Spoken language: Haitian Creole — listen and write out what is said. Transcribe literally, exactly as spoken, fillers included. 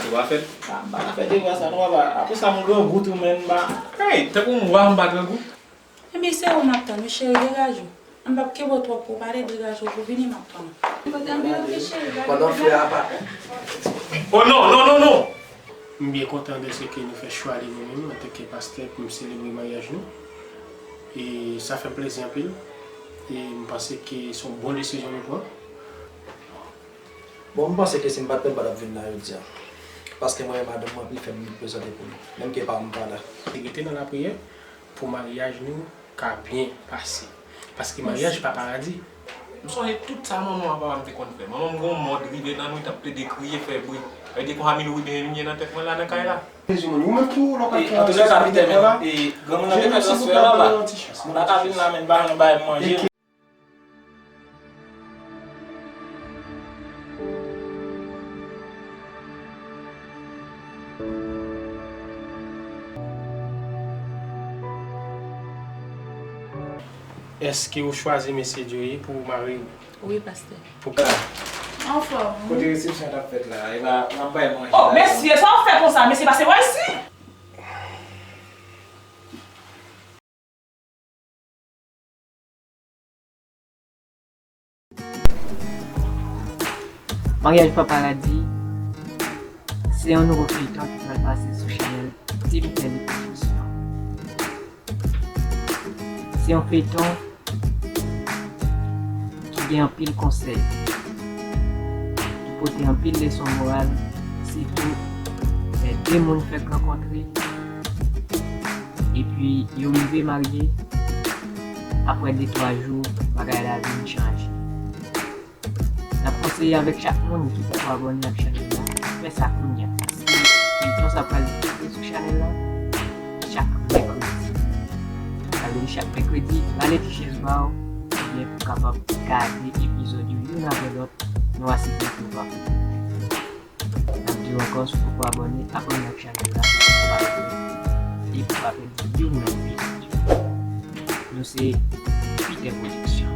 Ou pa fè? Ah, m pa ka fè devwa sa non, papa. Apre sa, m grangou tou, men m pa. Hey, tankou m wa, m pa grangou. Ebyen, se ou m ap tann, wi, cheri, degaje w. M p ap kenbe w twòp pou w pale, degaje w pou w vini, m ap tann ou. Pandan frè a pa. Oh non, non, non, non! M byen kontan de se ke nou fè chwa li nou menm antanke pastè pou n selebre maryaj nou. E sa fè m plezi anpil. E m panse ke se yon bon desizyon nou pran. Bon, m panse ke si m pa t pè, m pa t ap vin la jodi a. Paske mwen renmen madanm mwen anpil, fè m prezante pou li. Menm ke pa m pa la. Rete nan lapriyè pou maryaj nou ka byen pase. Paske maryaj pa paradi. M sonje tout sa manman ak papa m te konn fè. Manman m gen yon mòd rive nan nwit, ap plede kriye, fè bri. Sa vle di konsa Milou Riben vin ye nan tèt mwen la, nan kay la. Jezi, ou menm tou, lòt. E, antouka, kapitèn, e, granmoun nan te fè transfè a, papa. Moun nan ka vin la, men pa janm bay manje. Èske ou chwazi mesye Joe pou mari w? Wi, pastè. Pou ka. Anfòm, wi. Kote resepsyon t ap fèt la? E pa, m ap bay manje. Oh, mesye, sa w ap fè konsa, mesye, pase wè isi. Maryaj pa paradi, se yon nouvo feyton ki pral pase sou chanèl Team Tele Production. Se yon feyton ki gen anpil konsèy, ki pote anpil leson moral, sitou lè de moun fèk rankontre, epi yo rive marye, apre de twa jou, bagay la vin chanje. N ap konseye avèk chak moun ki poko abòne ak chanèl la, fè sa kounye a, paske feyton sa pral pete sou chanèl la chak mèkredi. Sa vle di chak mèkredi, rale ti chèz pa w, ebyen pou w kapab gade epizòd yo youn apre lòt, nou asire ke w pa koute. N ap di w ankò, si w poko abòne, abòne ak chanèl la, pou w pa pèdi, e pou w pa pèdi youn nan epizòd yo. Nou se Peter Production.